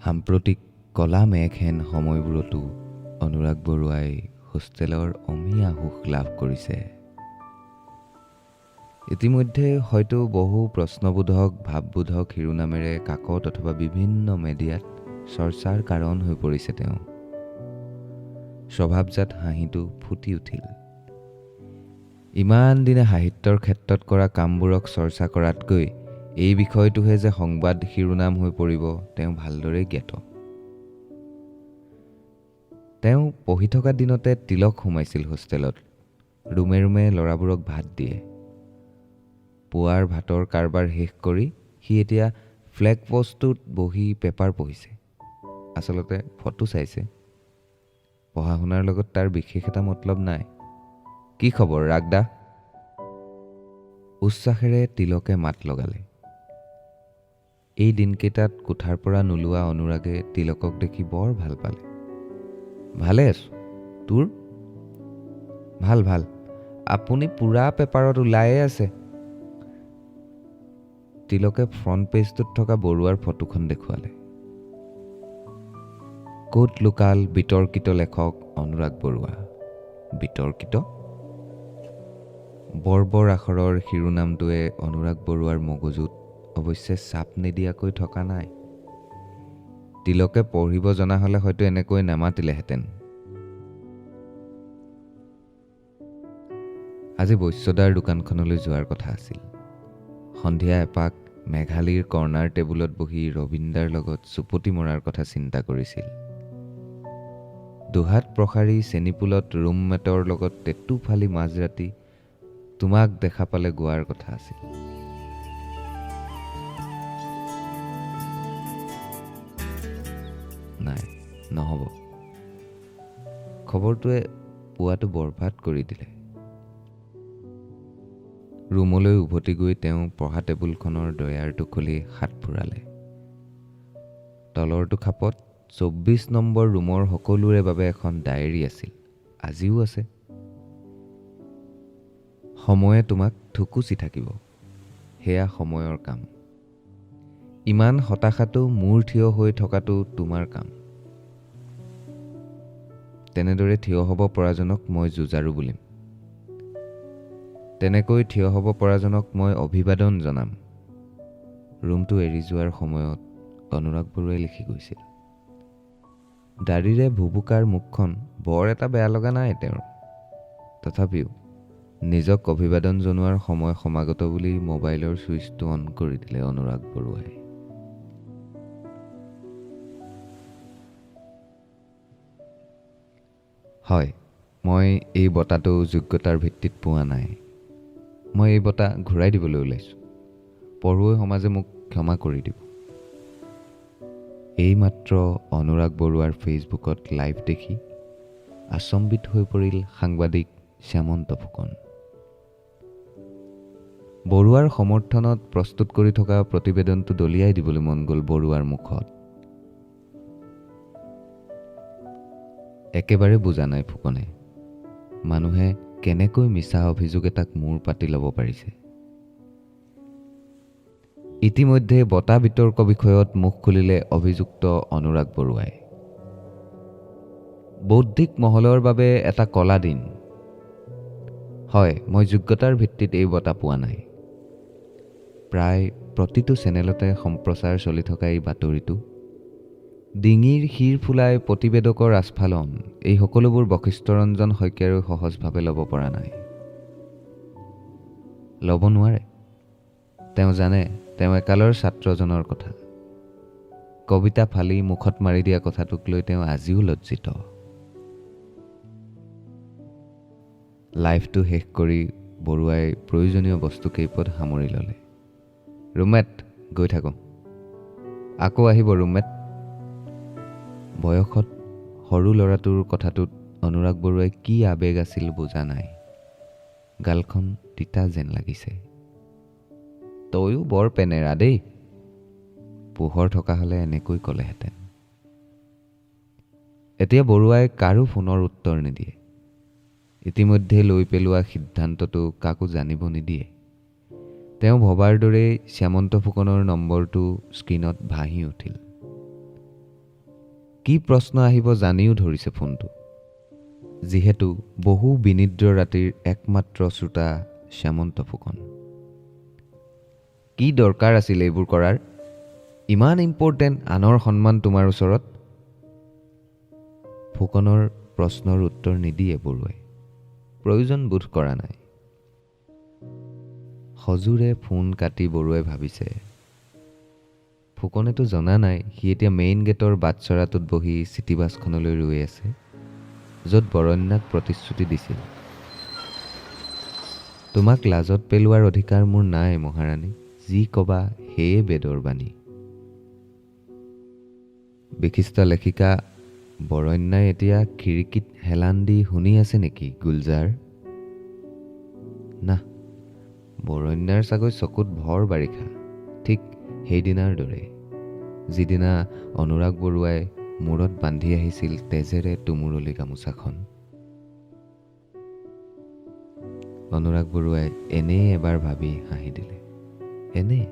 সাম্প্ৰতিক কলা মেঘহেন সময়বোৰতো অনুৰাগ বৰুৱাই হোষ্টেলৰ অমীয়া সুখ লাভ কৰিছে। ইতিমধ্যে হয়তো বহু প্ৰশ্নবোধক, ভাৱবোধক শিৰোনামেৰে কাকত অথবা বিভিন্ন মেডিয়াত চৰ্চাৰ কাৰণ হৈ পৰিছে তেওঁ। স্বভাৱজাত হাঁহিটো ফুটি উঠিল। ইমান দিনে সাহিত্যৰ ক্ষেত্ৰত কৰা কামবোৰক চৰ্চা কৰাতকৈ এই বিষয়টোহে যে সংবাদ শিৰোনাম হৈ পৰিব তেওঁ ভালদৰেই জ্ঞাত। তেওঁ পঢ়ি থকা দিনতে তিলক সোমাইছিল হোষ্টেলত। ৰুমে ৰুমে ল'ৰাবোৰক ভাত দিয়ে। পুৱাৰ ভাতৰ কাৰবাৰ শেষ কৰি সি এতিয়া ফ্লেগ পষ্টটোত বহি পেপাৰ পঢ়িছে। আচলতে ফটো চাইছে। পঢ়া শুনাৰ লগত তাৰ বিশেষ এটা মতলব নাই। কি খবৰ ৰাগদা? উচ্ছ্বাসেৰে তিলকে মাত লগালে। এই দিনকেইটাত কোঠাৰ পৰা নোলোৱা অনুৰাগে তিলকক দেখি বৰ ভাল পালে। ভালে আছোঁ, তোৰ? ভাল ভাল। আপুনি পূৰা পেপাৰত ওলায়ে আছে। তিলকে ফ্ৰণ্ট পেজটোত থকা বৰুৱাৰ ফটোখন দেখুৱালে। ক'ত লুকাল বিতৰ্কিত লেখক অনুৰাগ বৰুৱা? বিতৰ্কিত? বৰ বৰ আখৰৰ শিৰোনামটোৱে অনুৰাগ বৰুৱাৰ মগজুত অৱশ্যে চাপ নিদিয়াকৈ থকা নাই। তিলকে পঢ়িব জনা হ'লে হয়তো এনেকৈ নামাতিলেহেঁতেন। আজি বৈশ্যদাৰ দোকানখনলৈ যোৱাৰ কথা আছিল। সন্ধিয়া এপাক মেঘালীৰ কৰ্ণাৰ টেবুলত বহি ৰবীন্দাৰ লগত চুপতি মৰাৰ কথা চিন্তা কৰিছিল। দুহাত প্ৰসাৰি চেনীপুলত ৰুমমেটৰ লগত টেটু ফালি মাজৰাতি তোমাক দেখা পালে গোৱাৰ কথা আছিল। নাই, নহ'ব। খবৰটোৱে পুৱাটো বৰবাদ কৰি দিলে। ৰুমলৈ উভতি গৈ তেওঁ পঢ়া টেবুলখনৰ ড্ৰয়াৰটো খুলি হাত ফুৰালে। তলৰটো খাপত 24 নম্বৰ ৰুমৰ সকলোৰে বাবে এখন ডায়েৰী আছিল, আজিও আছে। সময়ে তোমাক থুকুচি থাকিব, সেয়া সময়ৰ কাম। ইমান হতাশাটো মূৰ থিয় হৈ থকাটো তোমাৰ কাম। তেনেদৰে থিয় হ'ব পৰাজনক মই যুঁজাৰু বুলিম। তেনেকৈ থিয় হ'ব পৰাজনক মই অভিবাদন জনাম। ৰুমটো এৰি যোৱাৰ সময়ত অনুৰাগ বৰুৱাই লিখি গৈছিল। দাড়িৰে ভুবুকাৰ মুখখন বৰ এটা বেয়া লগা নাই তেওঁৰ। তথাপিও নিজক অভিবাদন জনোৱাৰ সময় সমাগত বুলি মোবাইলৰ ছুইচটো অন কৰি দিলে অনুৰাগ বৰুৱাই। হয়, মই এই বঁটাটো যোগ্যতাৰ ভিত্তিত পোৱা নাই। মই এই বঁটা ঘূৰাই দিবলৈ ওলাইছোঁ। পঢ়ুৱৈ সমাজে মোক ক্ষমা কৰি দিব। এইমাত্ৰ অনুৰাগ বৰুৱাৰ ফেচবুকত লাইভ দেখি আচম্বিত হৈ পৰিল সাংবাদিক শ্যামন্ত ফুকন। বৰুৱাৰ সমৰ্থনত প্ৰস্তুত কৰি থকা প্ৰতিবেদনটো দলিয়াই দিবলৈ মন গ'ল বৰুৱাৰ মুখত। একেবাৰে বুজা নাই ফুকনে, মানুহে কেনেকৈ মিছা অভিযোগ এটাক মূৰ পাতি ল'ব পাৰিছে। ইতিমধ্যে বঁটা বিতৰ্ক বিষয়ত মুখ খুলিলে অভিযুক্ত অনুৰাগ বৰুৱাই। বৌদ্ধিক মহলৰ বাবে এটা কলা দিন। হয়, মই যোগ্যতাৰ ভিত্তিত এই বঁটা পোৱা নাই। প্ৰায় প্ৰতিটো চেনেলতে সম্প্ৰচাৰ চলি থকা এই বাতৰিটো, ডিঙিৰ শিৰ ফুলাই প্ৰতিবেদকৰ আস্ফালন, এই সকলোবোৰ বশিষ্ঠৰঞ্জন শইকীয়াৰো সহজভাৱে ল'ব পৰা নাই, ল'ব নোৱাৰে। তেওঁ জানে তেওঁ একালৰ ছাত্ৰজনৰ কথা। কবিতা ফালি মুখত মাৰি দিয়া কথাটোক লৈ তেওঁ আজিও লজ্জিত। লাইফটো শেষ কৰি বৰুৱাই প্ৰয়োজনীয় বস্তু কেইপদ সামৰি ল'লে। ৰুমমেট, গৈ থাকোঁ, আকৌ আহিব ৰুমমেট। বয়সত সৰু ল'ৰাটোৰ কথাটোত অনুৰাগ বৰুৱাই কি আৱেগ আছিল বুজা নাই। গালখন তিতা যেন লাগিছে। তয়ো বৰ পেনেৰা দেই। পোহৰ থকা হ'লে এনেকৈ ক'লেহেঁতেন। এতিয়া বৰুৱাই কাৰো ফোনৰ উত্তৰ নিদিয়ে। ইতিমধ্যে লৈ পেলোৱা সিদ্ধান্তটো কাকো জানিব নিদিয়ে। তেওঁ ভবাৰ দৰেই শ্যামন্ত ফুকনৰ নম্বৰটো স্ক্ৰীণত ভাঁহি উঠিল। কি প্ৰশ্ন আহিব জানিও ধৰিছে ফোনটো, যিহেতু বহু বিনিদ্ৰ ৰাতিৰ একমাত্ৰ শ্ৰোতা শ্যামন্ত ফুকন। কি দৰকাৰ আছিল এইবোৰ কৰাৰ? ইমান ইম্পৰ্টেণ্ট আনৰ সন্মান তোমাৰ ওচৰত? ফুকনৰ প্ৰশ্নৰ উত্তৰ নিদিয়ে বৰুৱাই, প্ৰয়োজন বোধ কৰা নাই। সজোৰে ফোন কাটি বৰুৱাই ভাবিছে, ফুকনেতো জনা নাই সি এতিয়া মেইন গেটৰ বাটচৰাটোত বহি চিটিবাছখনলৈ ৰৈ আছে, য'ত বৰণ্যাক প্ৰতিশ্ৰুতি দিছিল, তোমাক লাজত পেলোৱাৰ অধিকাৰ মোৰ নাই মহাৰাণী, যি ক'বা সেয়ে বেদৰ বাণী। বিশিষ্ট লেখিকা বৰণ্যাই এতিয়া খিৰিকীত হেলান দি শুনি আছে নেকি গুলজাৰ? না, বৰণ্যাৰ চাগৈ চকুত ভৰ বাৰিষা, ঠিক সেইদিনাৰ দৰে যিদিনা অনুৰাগ বৰুৱাই মূৰত বান্ধি আহিছিল তেজেৰে তুমুৰলি গামোচাখন। অনুৰাগ বৰুৱাই এনেই এবাৰ ভাবি হাঁহি দিলে, এনেই।